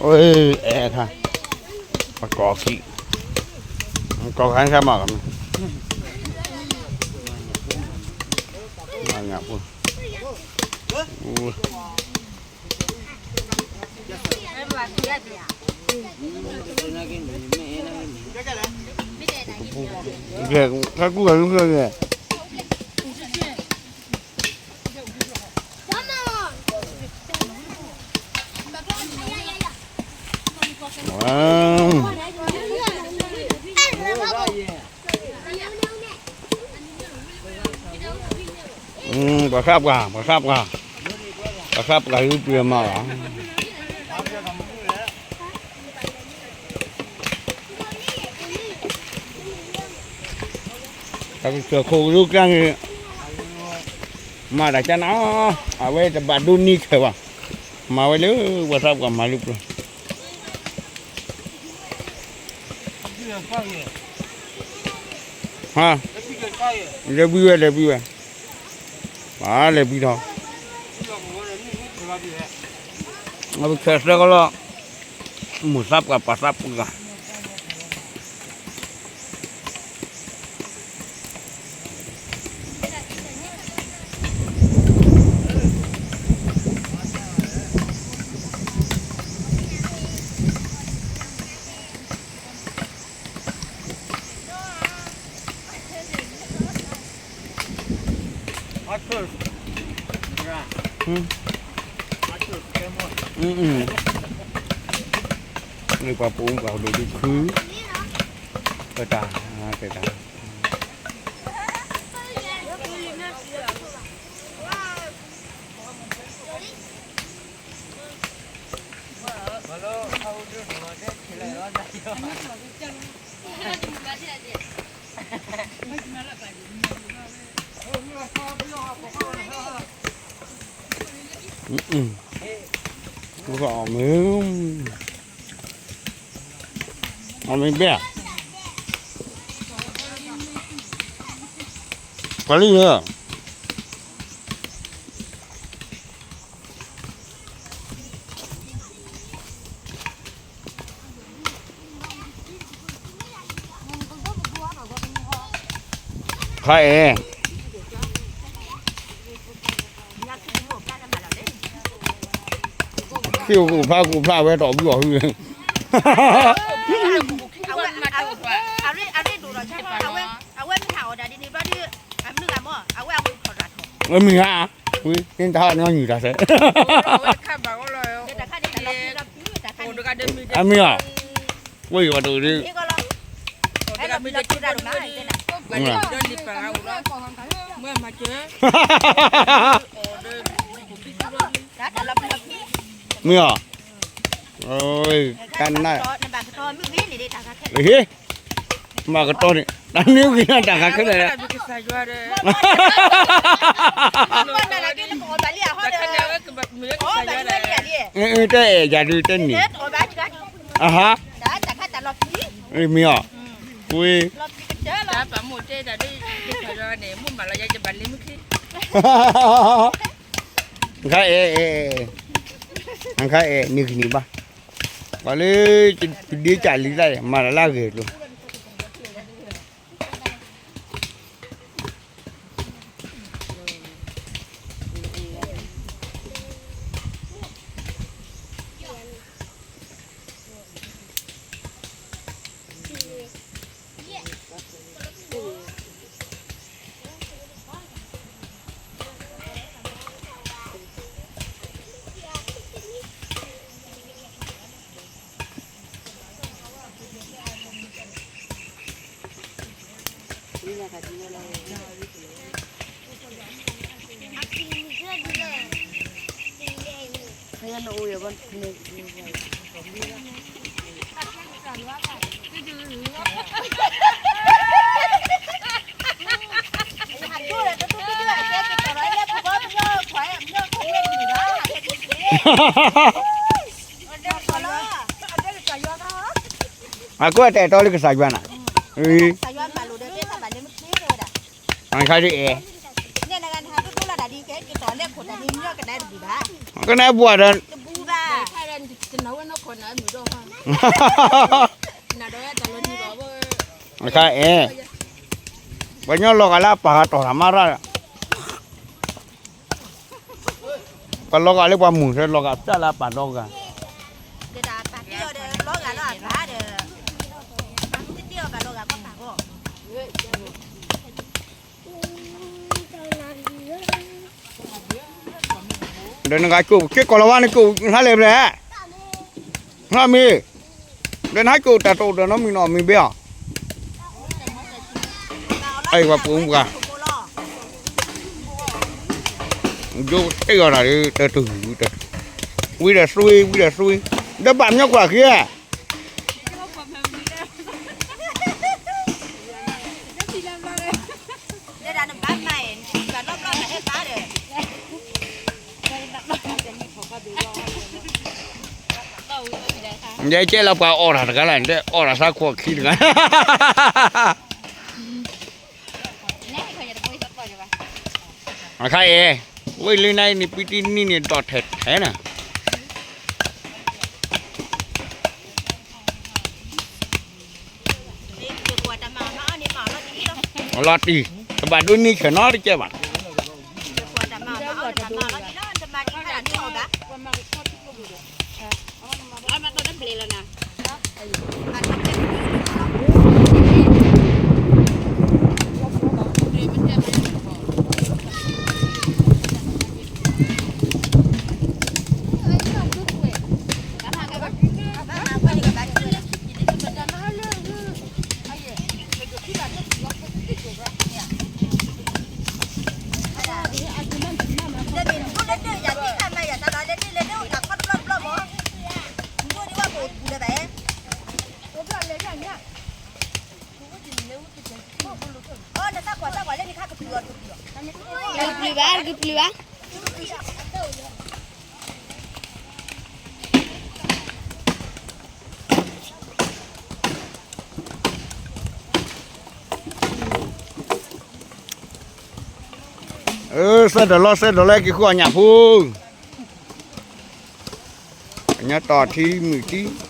အ့ အဲၣ်ခါ, ပကိးခံ, ကိးခါန့ၣ်ခါမၤကမ့ၢ်, မၤညၣ်ဖိ, ခါကူၣ်ဂၤလူၢ်ဖျၢၣ်န့ၣ် ပှၤဃၣ်ပှၤ, ပှၤဃၣ်ပှၤ, ပှၤဃၣ်ပှၤယုၢ်ပှဲၤမးလီၤ. တၢ်ကစၢၢ်ခိၣ်ကဒိၣ်ကျါန့ၣ် မၤတၢ်ကနၣ်, အဝဲတဘၣ်ဒိၣ်န့ၢ်ခဲဘၣ်, မၤဝဲလၢ ပှၤသးပှၢ်မၤလၢပျၢၤ, ဟါ, လဲၤဘှံးဝဲ လဲၤဘှံးဝဲ, ပှၤလဲၤဘှံးထီၣ်, အဝဲခဲသၢကလီၢ်, မိၢ်သးပှၢ်ပၢ်သးပှၢ် လၢပှၤပိာ်မုၣ်ပှၤဒိၣ်ဒုးခု, ပတၢ်, တဲတၢ် မ့ၢ်, အမ့ၢ်ဘဲၣ်, ပှၤလံဧၢ ခါအဲၣ်, သ့ၣ်အိၣ်ကူၣ်ဖျါကူၣ်ဖျါဝဲတီၢ်ဘုအီၣ်ဟု, အဝဲမ့ၢ်ဟးအီၣ်တၢ်ဒ်န့ၣ်ဘျီဒီး, အမုၢ်ဂၤမ့ၢ် အဝဲအမုၢ်ထီၣ်တၢ်ထီၣ်, အမုၢ်ဂၤ, ဝံၤ နတဟးနညီတၢ်စဲး, အမုၢ်ဂၤ, ဝဲအီၣ်တၢ်ဒ် မ့ၢ်အီၤ, တၢ်နး, ဟ့ၣ်, မၤကတီၢ်န့ၣ် တၢ်န့ၢ်ဂ့ၤန့ၣ်တၢ်ခါခဲလၢာ်, တဲအဲၣ်ယၤဒုးတဲန့ၣ်, အဟါ, မ့ၢ်အီၤ, ဝ့ၢ် ခါအဲၣ်, ခါအဲၣ်န့ၣ်ဂ့ၤန့ၣ်ဘၣ်, ပှၤလၢ ပဒ့ကၢ်လံတၢ် မၤတၢ်လၢအဂ့ၤကျိၤ, အကွၢ်တဲာ်တီလၢကစၢ်ယွၤနၤ, အခါဒ်အဲၣ်, ကနၣ်ပှၤဒီး, အခါအဲၣ်, ပှၤညီလီၤဂာ်လၢအပာ်ဂၤတီၢ်တၢ်မၤရၣ်, ပှၤလီၤဂာ်လၢပှၤမုၢ် လီၤဂာ်ပျၢ်လၢအပာ်ဒီဂၤ, ဒီးနဂၤကိၣ်က့ၤကီၢ်လီၤဝါန့ၣ် ကိၣ်ဟါလဲၣ်ဘျဲၣ်, ဟါမ့ၢ်, ဒီးနဟါကိၣ်တၢ်တအိၣ်ဒီးနီတမံၤနီတမံၤဘၣ်အီၤ, အဲၣ်ပှၤပူၤပှၤ ယိတ့ၢ်အီၤတၢ်ဒီး တတုၤ, ဝံၤဒီးသွံ, ဝံၤဒီးသွံ, ဒီးဘၣ်မညီကွၢ်ဃီဧါ, ယဲကဲလီၤပှၤအီၣ်တၢ်တဂၤလၢ်, အီၣ်တၢ်သးခိၣ်ခံတဂၤ အခါအံၤ, ဝ့ၢ်လၢနၤအံၤန့ၣ် ပံတံနံၣ်န့ၣ် ဒီးထဲထဲနၤ, လီၤတံၢ်, တဘၣ်ဒိနံၣ်ဆဲးနီတကဲဘၣ်. တကပျုၤဘၣ်, တကပျုၤဘၣ်. အၢ စဲးဒီးလီၤ စဲးဒီးလီၤ က့ၤဃုအီၣ်ညၣ်ဖိ, ကညီတီၢ်ထံမုၢ်တံၢ်.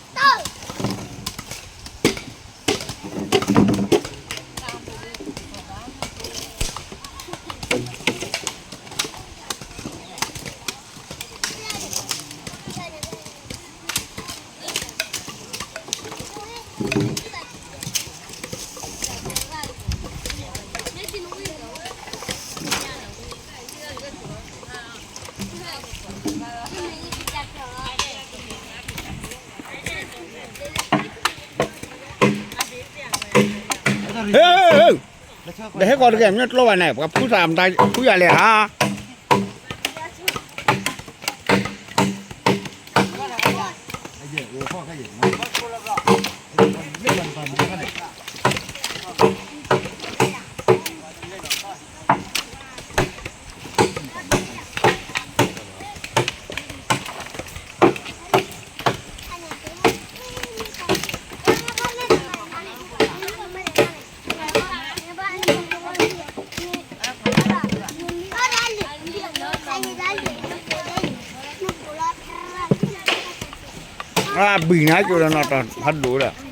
ဟ့ၣ်, ဒီးဟဲကီးတက့ၢ် မ့ၢ်ကျိဘၣ်န့ၣ် ပှၤဖုသးမတၤဖုယၤလဲၣ်ဧါ. အဘံၣ်န့ၣ် ကၠိဒီးနီၢ်တီၢ်ဖးဒိၣ်ဒီး